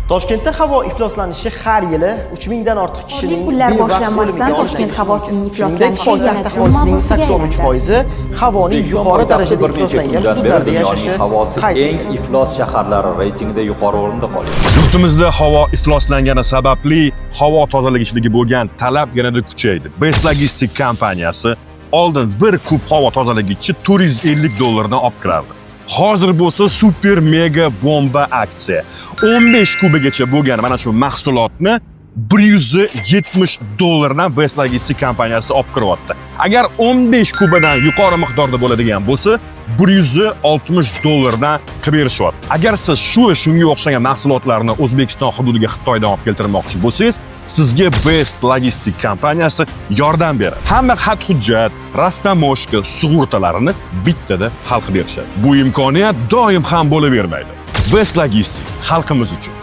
Toshkentda havo ifloslanishi har yili 3000 dan ortiq kishining Qorli kunlar bevaqt boshlanmasdan o'limiga olib Toshkent kelishi havosining mumkin. Shuningdek, ifloslanishi yana poytaxt kun aholisining mavzusiga 83 aylandi. foizi havoning O'zbekiston yuqori poytaxti darajada bir necha ifloslangan kundan beri hududlarda dunyoning yashashi havosi qayd eng etilgan. iflos shaharlari reytingida yuqori o'rinda qolyapti. Yurtimizda havo ifloslangani sababli havo tozalagichligi bo'lgan talab yanada kuchaydi. Best Logistic kompaniyasi oldin bir kub havo tozalagichni 450 dollardan olib kirardi. Hozir bo'lsa super mega bomba aksiya. 15 kubigacha bo'lgan mana shu mahsulotni 170 dollardan Best Logistic kompaniyasi olib kiryapti. Agar 15 kubadan yuqori miqdorda bo'ladigan bo'lsa, 160 dollardan qilib berishyapti. Agar siz shu va shunga o'xshagan mahsulotlarni O'zbekiston hududiga Xitoydan olib keltirmoqchi bo'lsangiz, sizga Best Logistic kompaniyasi yordam beradi. Hamma xat hujjat, растаможка, sug'urtalarini bittada hal qilib berishadi. Bu imkoniyat doim ham bo'lavermaydi. Best Logistic xalqimiz uchun.